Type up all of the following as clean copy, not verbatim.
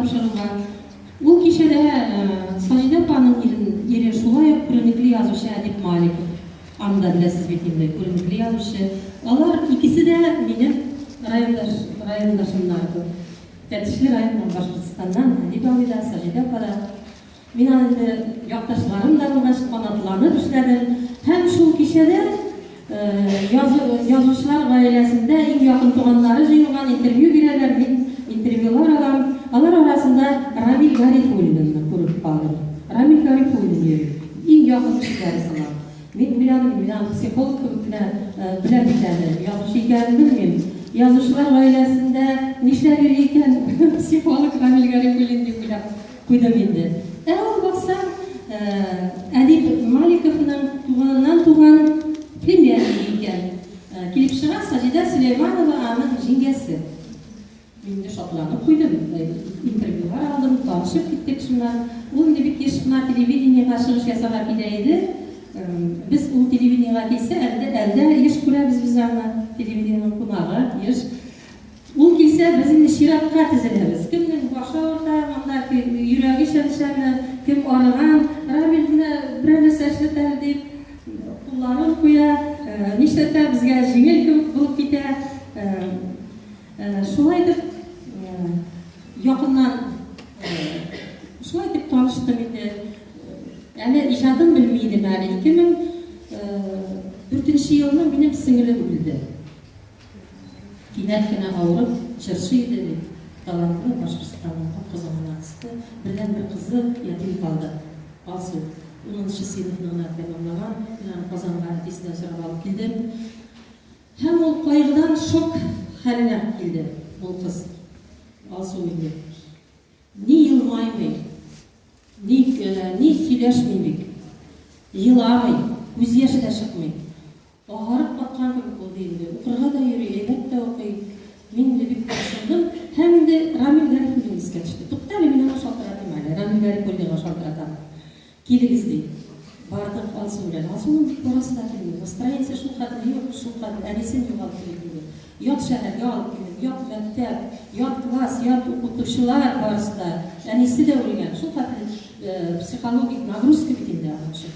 тапшыруга. Ул кичәдә Саҗидә апаның ире шулай ук күренекле язучы Әдип Маликов. Аны да беләсез бит инде, күренекле язучы. Алар икесе дә минем райондаш, райондашымнар. Тәтешле районыннан, Башкортстаннан Әдип абый да, Саҗидә апа да. Мин аны инде якташларым да булгач, канатланып эшләдем. Һәм шул кичәдә язучылар гаиләсендә иң якын туганнары җыелган, интервью бирәләр, мин интервьюлар алам. Алар арасында Рамил Гарифуллинны күреп калдым. Рамил Гарифуллин йөри. Иң якын кешеләре сыман. Мин уйладым, мин аны психолог кебек кенә беләм бит әле, язучы икәнен белмим. Язучылар гаиләсендә нишләп йөри икән психолог Рамил Гарифуллин дип уйлап куйдым инде. Ә ул, баксаң, Әдип Маликовның туганыннан туган племяннигы икән. Килеп чыга, Саҗидә Сөләйманова аның җиңгәсе. Мин инде шатланып куйдым, интервьюлар алдым, танышып киттек шуннан. Ул инде бик еш кына телевидениегә чыгыш ясарга килә иде. Без ул телевидениегә килсә, әлдә, әлдә еш күрәбез без аны, телевидениенең кунагы, еш. Ул килсә, без инде чиратка тезеләбез. Кемнең башы авырта, монда йөрәге чәнчәме, кем арыган, Рамил менә берәр нәрсә эшләт әле дип, кулларын куя, нишләтә, безгә җиңел кебек булып китә. Шулай итеп, якыннан шулай итеп таныштым инде. Әле иҗатын белми идем әле. 2004 елны минем сеңелем үлде. Кинәт кенә авырып, җырчы иде бит, талантлы Башкортстанның атказанган артисты, бердәнбер кызы ятим калды. Алсу, унынчы сыйныфны гына тәмамлаган, мин аны Казанга әтисеннән сорап алып килдем. Һәм ул кайгыдан шок хәленә килде ул кыз, Алсу инде. Ни елмаймый, ни, ни сөйләшми бик. Еламый, күз яше дә чыкмый. Агарып каткан кебек булды инде. Укырга да йөри, әйбәт тә укый. Мин инде бик борчылдым. Һәм инде Рамил Гарифуллин искә төште. Тукта әле, мин аңа шалтыратыйм әле. Рамил Гарифуллинга шалтыратам. Килегез, ди. Бардык Алсу белән. Алсуның бик барасы да килми. Настроениесе шул хәтле юк, шул хәтле. Әнисен югалтты бит инде. Ят шәһәргә алып килдем, ят мәктәп, ят класс, ят укытучылар барысы да. Әнисе дә үлгән. Шул хәтле психологик нагрузка бит инде аның өчен.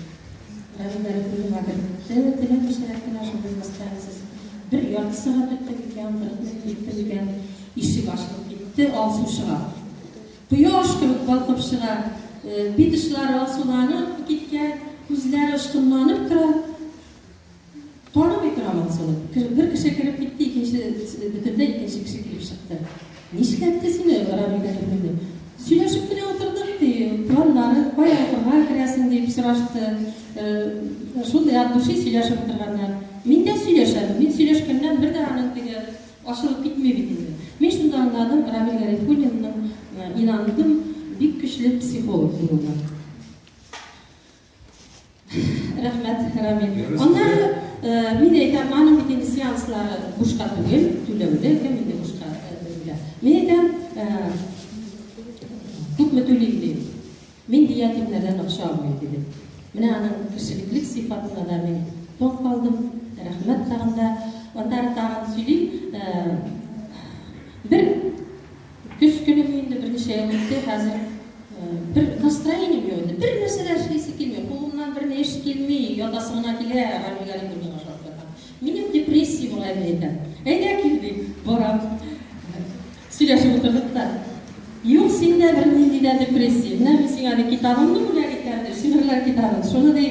Рамил Гарифуллинга кертте, теләмичәрәк кенә шундый настроениесез. Бер ярты сәгать үтте микән, 40 минут үтте микән, ишек ачылып китте, Алсу чыга. Кояш кебек балкып чыга, бит очлары алсуланып киткән, күзләре очкынланып тора. Танымый торам Алсуны. Бер кеше кереп китте, икенче, бөтенләй икенче кеше килеп чыкты. Нишләтте сине, Рамил Гарифуллин? Сөйләшеп кенә утырдык, ди, планнары, кая укырга керәсең, дип сорашты. Шундый от души сөйләшеп утырганнар. Мин дә сөйләшәм. Мин сөйләшкәннән бер дә аның теге ачылып китми бит инде. Мин шунда аңладым, Рамил Гарифуллинның, инандым, бик көчле психолог булуына. Рәхмәт, Рамил. Аннары мин әйтәм, аның бит инде сеанслары бушка түгел, түләүле, кем инде бушка белә. Мин әйтәм, күпме түлим дим. Мин ди ятимнәрдән акча алмыйм, диде. Менә аның кешелеклек сыйфатына да мин таң калдым. Рәхмәт тагын да. Аннары тагын сөйлим. Бер Көз көне инде берничә ел үтте, хәзер бер настроением юк инде. Бер нәрсә дә эшлисе килми, кулымнан бер ни эш килми, ятасы гына килә, Рамил Галимуллинга шалтыратам. Минем депрессия була, мин әйтәм. Әйдә кил, дим, барам. Сөйләшеп утырдык та. Юк, синдә бернинди дә депрессия. Менә мин сиңа ди китабымны бүләк итәм, ди, шигырьләр китабын. Шуны ди,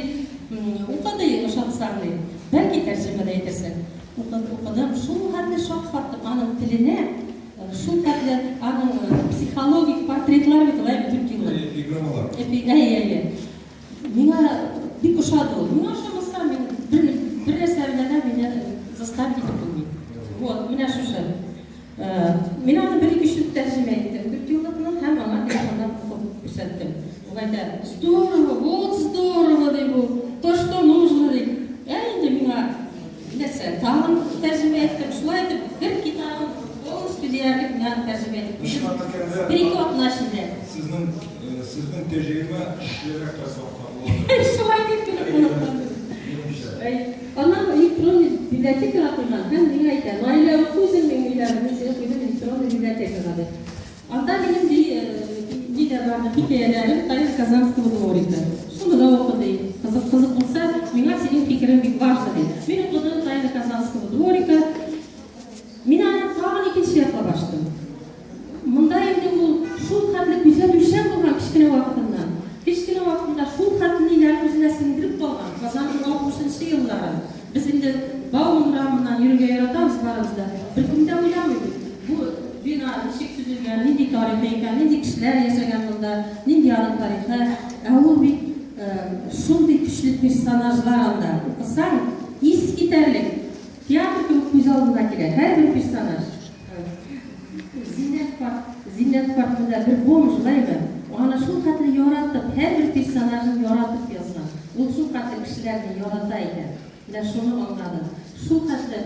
укы ди, ошатсаң ди. Бәлки тәрҗемә дә итәрсең. Укыдым, шул хәтле шаккаттым аның теленә. Шул хәтле аның психологик портретлар бит ул, әйе, дүрт еллык. Эпиграммалар. Эпи, әйе, әйе. Миңа бик ошады ул. Миңа ошамаса, мин бер бер нәрсә белән дә мине заставить итеп булмый. Вот, менә шушы. Мин аны бер-ике сүз тәрҗемә иттем, дүрт еллыкны, һәм аңа телефоннан укып күрсәттем. Ул әйтә, здорово, вот здорово, ди бу, то, что нужно, ди. Ә инде миңа Нәрсә, тагын тәрҗемә иттем. Шулай итеп, бер китабын полностью диярлек мин аны тәрҗемә итеп куйдым. Бер-ике атна эчендә. Сезнең сезнең тәҗрибә көчлерәк тә саклап була. Шулай дип кенә кунаклар. Минемчә. Аннан электронный библиотекага куйган һәм миңа әйтә, Наилә, укы үзең, мин уйладым, мин сине куйдым электронный библиотекага, дип. Анда минем, ди, китапларны, хикәяләрен Тайны Казанского дворика. Шуны да укы, ди. Кызык, кызык булса, миңа синең фикерең бик важно, ди. Мин укыдым Тайны Казанского дворика. Мин аны тагын икенче яклап ачтым. Монда инде ул шул хәтле күзәтүчән булган кечкенә вакытыннан. Кечкенә вакытында шул хәтле ниләрне үзенә сеңдереп калган, Казанның 60 нчы елларын. Без инде Бауман урамыннан йөрергә яратабыз барыбыз да. Беркем дә уйламый бит, бу бина ничек төзелгән, нинди тарихы икән, нинди кешеләр яшәгән монда, нинди аның тарихы. Ә ул бит шундый көчле персонажлар анда. Укысаң, искитәрлек. Театр кебек күз алдына килә һәрбер персонаж. Зиннәт карт, Зиннәт карт менә бер бомж, шулаймы? Аны шул хәтле яратып, һәрбер персонажын яратып язган. Ул шул хәтле кешеләрне ярата икән. Менә шуны аңладым. Шул хәтле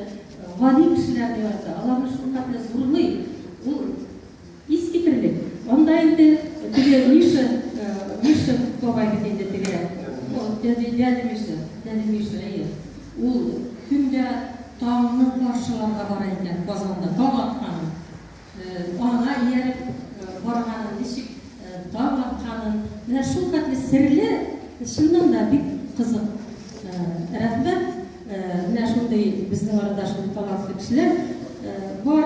гади кешеләрне ярата, аларны шул хәтле зурлый. Ул искитерлек. Анда инде теге Миша, Миша бабай бит инде теге, дядя, дядя Миша, дядя Миша, әйе. Ул көн дә таңны каршыларга бара икән Казанда, таң атканын. Аңа ияреп барганын, ничек таң атканын. Менә шул хәтле серле, чыннан да бик кызык. Рәхмәт, менә шундый безнең арада шундый талантлы кешеләр бар,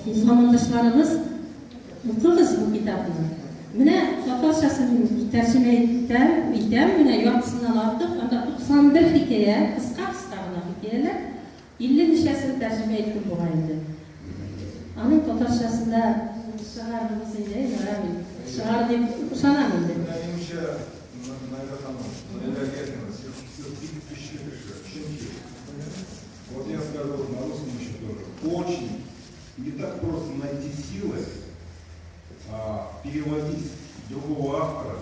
замандашларыбыз. Укыгыз бу китапны. Менә татарчасын мин тәрҗемә итәм, итәм, менә яртысыннан артык, анда 91 хикәя, кыска-кыска гына хикәяләр, 50 ничәсен тәрҗемә иттем бугай инде. Аның татарчасын да чыгарырбыз инде, әйме, Рамил? Чыгар дип ышанам инде. Менә минемчә, Наилә ханым, Наилә Германовна, сез, сез бик көчле кеше. Чөнки, вот я скажу на русском еще тоже, очень не так просто найти силы переводить другого автора,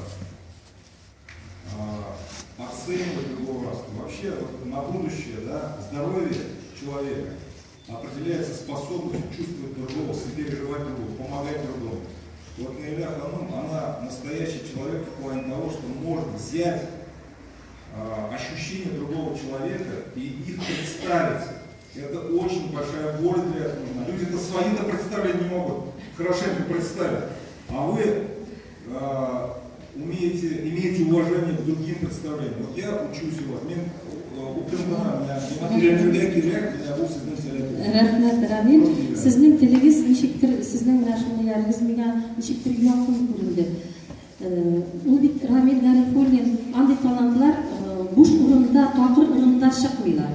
оценивать другого автора. Вообще вот, на будущее, да, здоровье человека определяется способностью чувствовать другого, сопереживать другому, помогать другому. Вот Наиля Ханум, она настоящий человек в плане того, что может взять ощущения другого человека и их представить. Это очень большая воля для этого нужна. Люди-то свои-то представлять не могут, хорошенько представить. А вы умеете, имеете уважение к другим представлениям. Вот я учусь у вас, мин укымда, өйрәнергә кирәк, менә бу сезнең сәләтегез. Рәхмәт, Рамил. Сезнең телегез ничектер, сезнең менә шундыйларыгыз миңа ничектер якын күренде. Ул бит Рамил Гарифуллин, андый талантлар буш урында, такыр урында чыкмыйлар.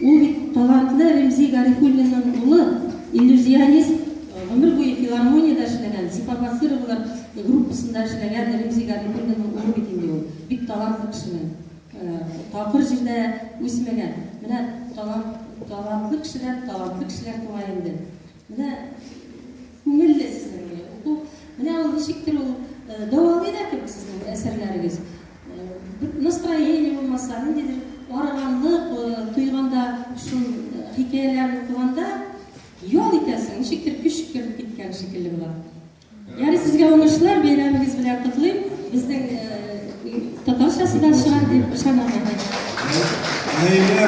Ул бит талантлы Ремзи Гарифуллинның улы, иллюзионист, гомер буе филармониядә эшләгән, Зифа Басыровалар группасында эшләгән Ремзи Гарифуллинның улы бит инде ул. Бик талантлы кешенең. Такыр җирдә үсмәгән. Менә талант, талантлы кешеләр, талантлы кешеләр туа инде. Менә күңелле сезнең уку. Менә ул ничектер ул дәвалый да кебек сезнең әсәрләрегез. Бер настроение булмаса, ниндидер арыганлык тойганда, шул хикәяләрне укыганда ял итәсең, ничектер көч кереп киткән шикелле була. Ярый, сезгә уңышлар, бәйрәмегез белән котлыйм. Безнең татарчасы да чыгар дип ышанам. Наилә.